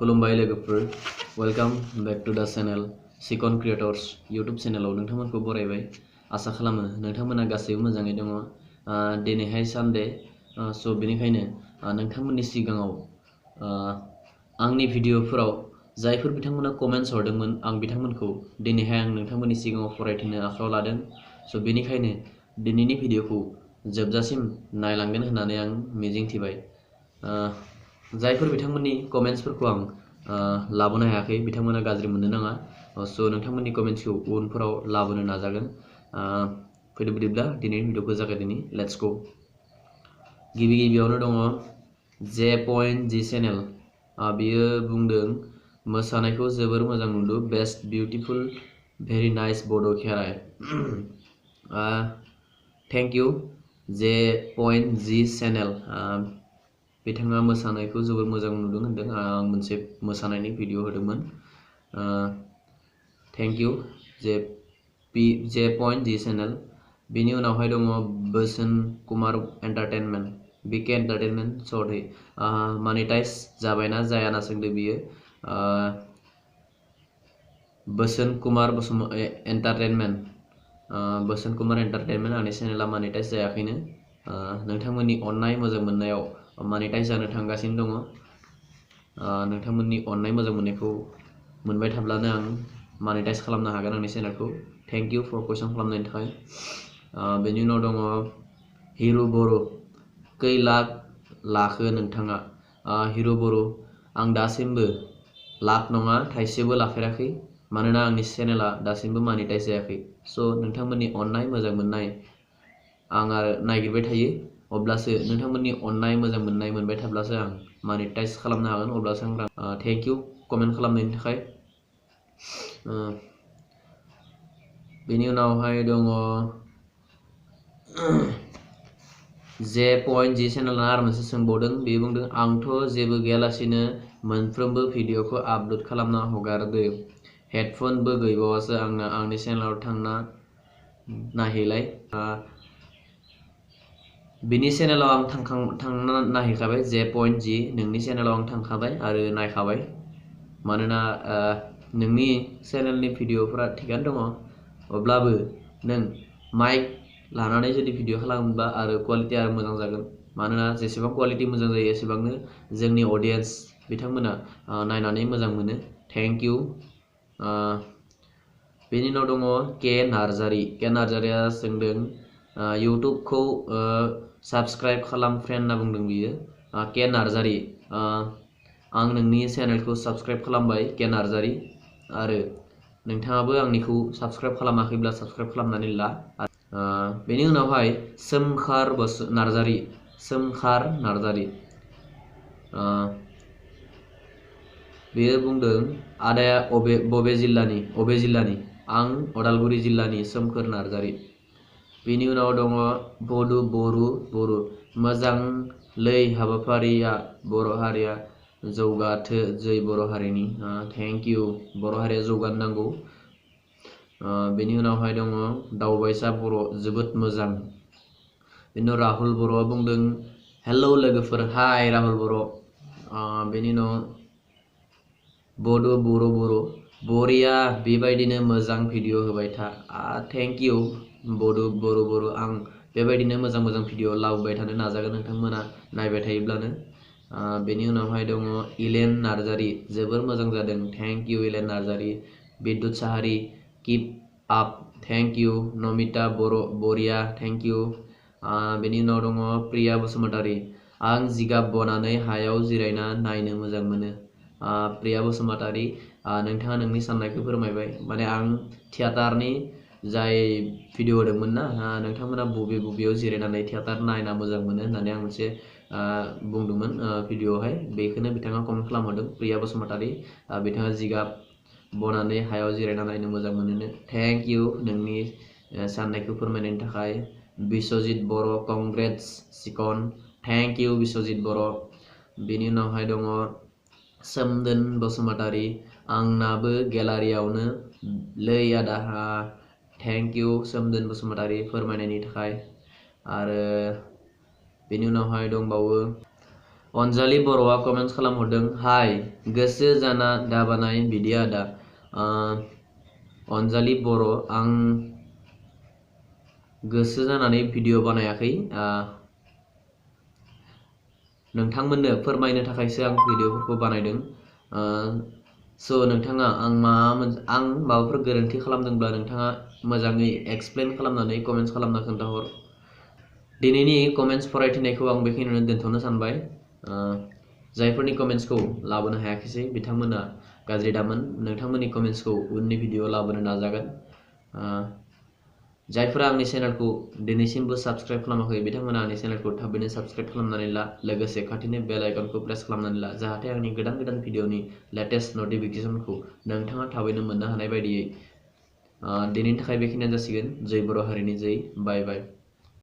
खुलुमबाय लोगोफोर welcome back to द चैनल चिकन क्रिएटर्स यूट्यूब चैनलाव नोंथांमोनखौ बरायबाय आसा खालामो नोंथांमोना गासैबो मोजाङै दङ दिनैहाय सानडे सो बेनिखायनो नोंथांमोननि सिगाङाव आंनि भिडिअफोराव जायफोर बिथांमोना कमेन्ट्स हरदोंमोन आं बिथांमोनखौ दिनैहाय आं नोंथांमोननि सिगाङाव फरायथिनो आखायाव लादों सो बेनिखायनो दिनैनि भिडिअखौ जोबजासिम नायलांगोन होननानै आं मिजिंथिबाय जायफोर बिथांमोननि कमेन्ट्सफोरखौ आं लाबोनो हायाखै बिथांमोना गाज्रि मोननो नाङा सो नोंथांमोननि कमेन्ट्सखौ उनफोराव लाबोनो नाजागोन फैदो बिदिब्ला दिनैनि भिडिअखौ जागायदिनि लेट्स गो गिबियावनो दङ जे चेनेल बियो बुंदों मोसानायखौ जोबोर मोजां नुदों बेस्ट बिउटिफुल भेरि नाइस बड' खेराइ थैंक यू जे चेनेल बिथाङा मोसानायखौ जोबोर मोजां नुदों होनदों आं मोनसे मोसानायनि भिडिअ होदोंमोन थैंक यू जे चेनेल बिनि उनावहाय दङ बोसोन कुमार एन्टारटेनमेन्ट बिके एन्टारटेनमेन्ट सरि मानिटाइज जाबायना जाया ना सोंदों बियो बोसोन कुमार एन्टारटेनमेन्ट आंनि चेनेला मानिटाइज जायाखैनो नोंथांमोननि अननाय मोजां मोननायाव मानिटाइज जानो थांगासिनो दङ नोंथांमोननि अननाय मोजां मोननायखौ मोनबाय थाब्लानो आं मानिटाइज खालामनो हागोन आंनि चेनेलखौ थैंक यू फर कुइसन खालामनायनि थाखाय बेनि उनाव दङ हिरु बर' खै लाख लाखो नोंथाङा हिरु बर' आं दासिमबो लाख नङा थाइसेबो लाफेराखै मानोना आंनि चेनेला दासिमबो मानिटाइज जायाखै सो नोंथांमोननि अननाय मोजां मोननाय आं आरो नागिरबाय थायो अब्लासो नोंथांमोननि अननाय मोजां मोननाय मोनबाय थाब्लासो आं मानिटाइज खालामनो हागोन अब्लासो आं थैंक यू कमेन्ट खालामनायनि थाखाय बेनि उनावहाय दङ जे चेनेला आरो मोनसे सोंबावदों बे बुंदों आंथ' जेबो गैयालासिनो मोनफ्रोमबो भिडिअखौ आपल'ड खालामना हगारदों हेडफोनबो गैबावासो आंनि चेनेलाव थांना नायहैलाय बिनि चेनेलाव आं थांना नायहैखाबाय जे नोंनि चेनेलाव आं थांखाबाय आरो नायखाबाय मानोना नोंनि चेनेलनि भिडिअफोरा थिगानो दङ अब्लाबो नों माइक लानानै जुदि भिडिअ खालामोब्ला आरो क्वालिटि आरो मोजां जागोन मानोना जेसेबां क्वालिटि मोजां जायो एसेबांनो जोंनि अडियन्स बिथांमोना नायनानै मोजां मोनो थैंक यू बेनि उनाव दङ के नार्जारिया सोंदों इउटुबखौ साबस्क्राइब खालाम फ्रेन्ड होनना बुंदों बियो के नार्जारि आं नोंनि चेनेलखौ साबस्क्राइब खालामबाय के नार्जारि आरो नोंथाङाबो आंनिखौ साबस्क्राइब खालामाखैब्ला साबस्क्राइब खालामनानै ला बेनि उनावहाय सोमखार नार्जारि बेयो बुंदों आदाया बबे जिल्लानि आं अदालगुरि जिल्लानि सोमखोर नार्जारि बेनि उनाव दङ बडु बर' मोजांलै हाबाफारिया बर' हारिया जौगाथो जै बर' हारिनि थैंक यू बर' हारिया जौगानो नांगौ बेनि उनावहाय दङ दावबायसा बर' जोबोद मोजां बेनि उनाव राहुल बर'आ बुंदों हेलौ लोगोफोर हाय राहुल बर' बेनि उनाव बड' बर' बरिया बेबायदिनो मोजां भिडिअ होबाय था थैंक यू बड' बर' आं बेबायदिनो मोजां भिडिअ लाबोबाय थानो नाजागोन नोंथांमोना नायबाय थायोब्लानो बेनि उनावहाय दङ इलेन नार्जारि जोबोर मोजां जादों thank you Elen Narzary Bidyut Sahari keep up thank you Namita Baria thank you बेनि उनाव दङ प्रिया बसुमतारि आं जिगाब बनानै हायाव जिरायना नायनो मोजां मोनो प्रिया बसुमतारि नोंथाङा नोंनि साननायखौ फोरमायबाय माने आं थियाटारनि जाय भिडिअ होदोंमोन ना नोंथांमोना बबेयाव जिरायनानै थियाटार नायना मोजां मोनो होननानै आं मोनसे बुंदोंमोन भिडिअआवहाय बेखौनो बिथाङा कमेन्ट खालामहरदों प्रिया बसुमतारि बिथाङा जिगाब बनानै हायाव जिरायना नायनो मोजां मोनो थैंक यू नोंनि साननायखौ फोरमायनायनि थाखाय Biswajit Boro' congrats chicken thank you Biswajit Boro' बेनि उनावहाय दङ सोमदोन बसुमतारि आंनाबो गेलारियावनो लै आदा थैंक यू सोमदोन बसुमतारि फोरमायनायनि थाखाय आरो बेनि उनावहाय दंबावो अनजालि बर'आ कमेन्ट्स खालामहरदों हाय गोसो जाना दाबानाय बिदि आदा। अनजालि बर' आं गोसो जानानै भिडिअ बानायाखै, नोंथांमोननो फोरमायनो थाखायसो आं भिडिअफोरखौ बानायदों। स' नोंथाङा आं माबाफोर गोरोन्थि खालामदोंब्ला नोंथाङा मोजाङै एक्सप्लेन खालामनानै कमेन्ट्स खालामना खोन्थाहर। दिनैनि कमेन्ट्स फरायथिनायखौ आं बेखिनियावनो दोनथ'नो सानबाय। जायफोरनि कमेन्ट्सखौ लाबोनो हायाखिसै बिथांमोना गाज्रि दामोन, नोंथांमोननि कमेन्ट्सखौ उननि भिडिअ लाबोनो नाजागोन। जायफोरा आंनि चेनेलखौ दिनैसिमबो साबस्क्राइब खालामाखै बिथांमोना आंनि चेनेलखौ थाबैनो साबस्क्राइब खालामनानै ला, लोगोसे खाथिनि बेल आइकनखौ प्रेस खालामनानै ला, जाहाथे आंनि गोदान गोदान भिडिअनि लेटेस्ट नटिफिकेसनखौ नोंथाङा थाबैनो मोननो हानाय बायदियै। दिनैनि थाखाय बेखिनियानो जासिगोन। जय बर' हारिनि जय। बाय बाय।